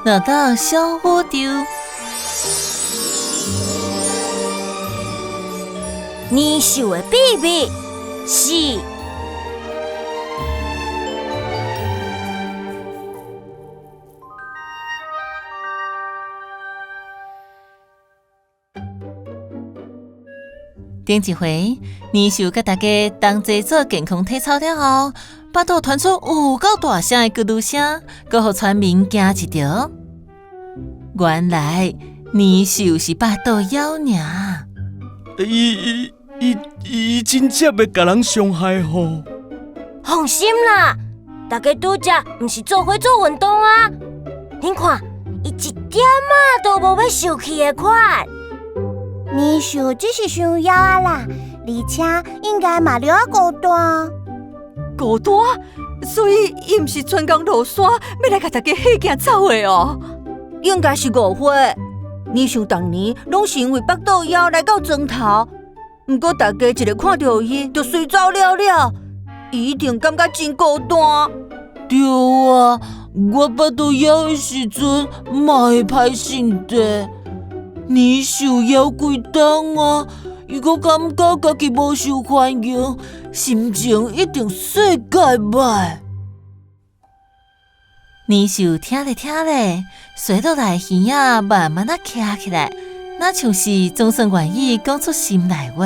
落到小宇宙，年兽的秘密是。顶一回，年兽佮大家同齐做健康体操了后，腹肚传出有够大声的咕噜声，阁予村民惊一跳。原来年兽是腹肚枵尔。伊伊伊伊真正欲共人伤害吼！放心啦，大家拄才毋是做伙做运动啊？恁看，伊一点仔都无欲受气的款。年兽只是伤枵仔啦，而且应该嘛著爱孤单。孤单？所以伊毋是专工落山，欲来共大家吓惊走的哦？应该是误会。年兽逐年拢是因为腹肚枵来到庄头，毋过大家一个看著伊就随走了了，伊一定感觉真孤单。对啊，我腹肚枵的时阵嘛会歹性地。年兽枵几冬啊，伊阁感觉家己无受欢迎，心情一定世界歹。年兽听咧听咧，垂落来的耳仔慢慢仔徛起来，若像是总算愿意讲出心内话。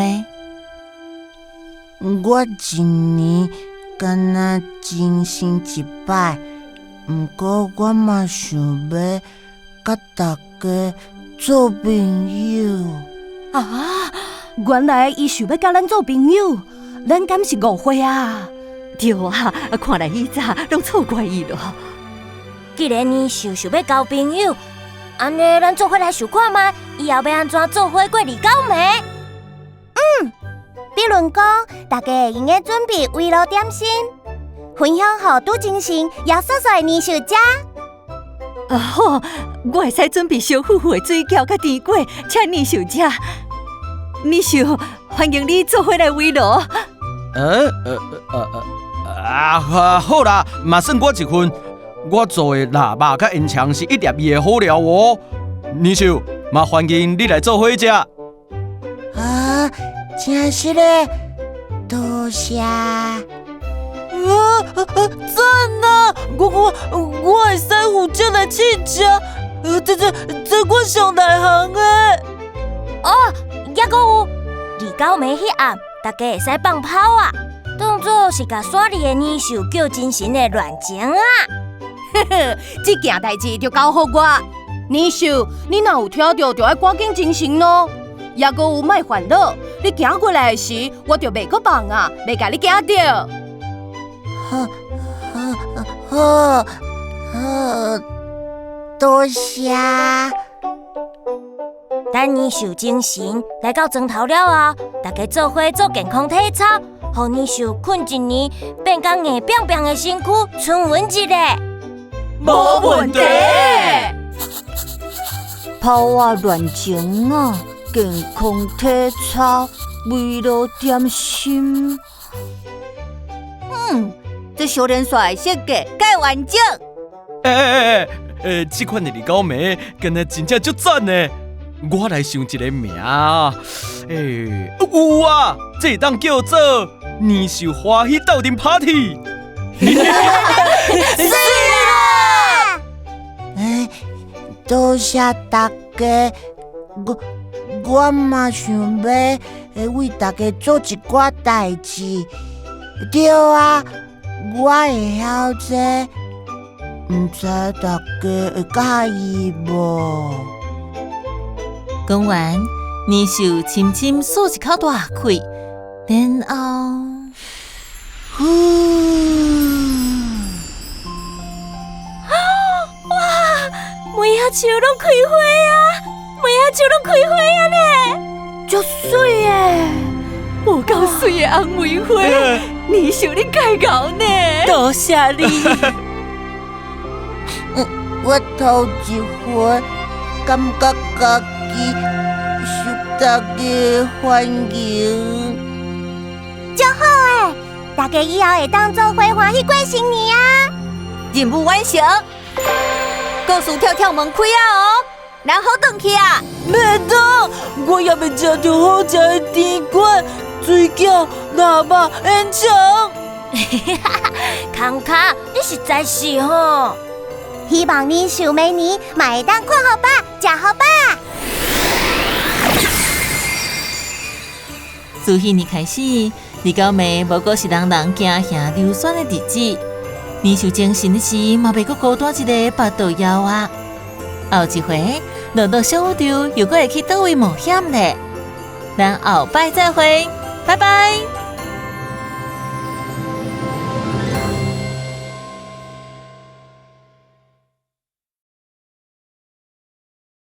我一年敢若精神一摆，毋过我嘛想欲佮大家做朋友。啊！原来伊想欲佮咱做朋友，咱敢是误会啊？对啊，看来以早拢错怪伊咯。既然年兽想欲交朋友，按呢咱做伙来想看觅，以后欲按怎做伙过二九暝？嗯，比如讲，大家会用得准备围炉点心，分享予拄精神犹细细的年兽食。啊好，我会使准备烧呼呼的水饺佮甜粿，请年兽食。年兽，欢迎你做伙来围炉。啊，好啦，嘛算我一份。我做的腊肉佮烟肠是一粒二的好料哦。年兽，嘛欢迎你来做伙食。啊，真实的，多谢。啊，赞啊！我会使负责来试食，这我上内行的。哦，犹阁有二九暝彼暗，大家会使放炮啊，当作是共山里的年兽叫精神的恋情啊。呵呵，这件代志就交予我。年兽，你若有听著，就爱赶紧精神咯。犹阁有莫烦恼，你行过来的时，我就袂阁放啊，袂共你惊著。好，好，好，多谢。等年兽精神来到庄头了后，大家做伙做健康体操，予年兽睏一年变甲硬邦邦的身躯春运一下。无问题。炮仔恋情啊，健康体操，围炉点心。嗯，这小连续的设计盖完整。欸欸欸欸，这款的二九暝，敢若真正足赞呢。我来想一个名，欸，有啊，这会当叫做年兽欢喜斗阵 party。是啦。欸，多谢大家，我嘛想欲为大家做一寡代志。对啊，我会晓这，毋知大家会佮意无？讲完，年兽深深吸一口大气，然后，呼，啊！哇！梅仔树拢开花啊！梅仔树拢开花啊呢！足媠的，有够媠的红梅花，年兽你盖𠢕呢？多谢你。我头一回感觉家己受大家欢迎，足好诶！大家以后会当做伙欢喜过新年啊！任務完成。故事跳跳門開啊哦，咱好轉去啊！袂當，我猶未食著好食的甜粿、水餃、臘肉、煙腸。康康，你實在是吼！希望年獸明年嘛會當睏予飽，食予飽。自彼年開始，二九暝無閣是人人驚嚇溜酸的日子。年獸精神的時，嘛袂閣孤單一个腹肚枵啊！後一回，樂樂小宇宙又閣會去佗位冒險咧？咱後擺再會，拜拜。